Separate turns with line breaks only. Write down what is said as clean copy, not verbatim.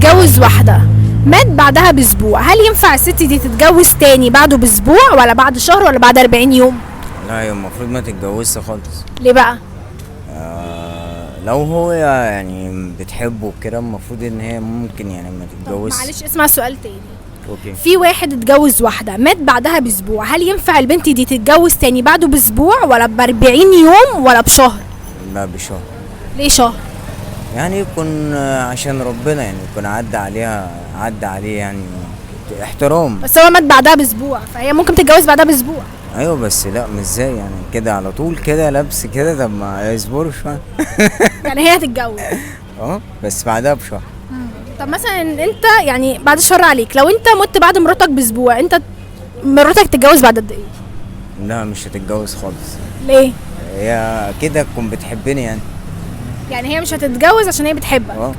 اتجوز واحدة مات بعدها باسبوع، هل ينفع الست دي تتجوز تاني بعده باسبوع ولا بعد شهر ولا بعد 40 يوم؟
لا، هي المفروض ما تتجوزش خالص.
ليه بقى؟
لو هو يعني بتحبه كده المفروض ان هي ممكن يعني ما
طب
تتجوزش.
معلش اسمع سؤال تاني.
okay.
في واحد اتجوز واحدة مات بعدها باسبوع، هل ينفع البنت دي تتجوز تاني بعده باسبوع ولا ب 40 يوم ولا بشهر؟
لا، بشهر.
ليه شهر؟
يعني يكون عشان ربنا يعني يكون عدى عليها، عدى عليه يعني احترام.
بس هو مات بعدها باسبوع، فهي ممكن تتجوز بعدها باسبوع.
ايوه بس لا، مش ازاي يعني كده على طول كده لبس كده، طب ما يصبروا شوية.
يعني هي هتتجوز.
اه بس بعدها بشهر.
طب مثلا انت يعني بعد الشر عليك لو انت مت بعد مراتك باسبوع، انت مراتك تتجوز بعد قد ايه؟
لا، مش هتتجوز خالص.
ليه؟
هي كده تكون بتحبني يعني.
يعني هي مش هتتجوز عشان هي بتحبك.
اه.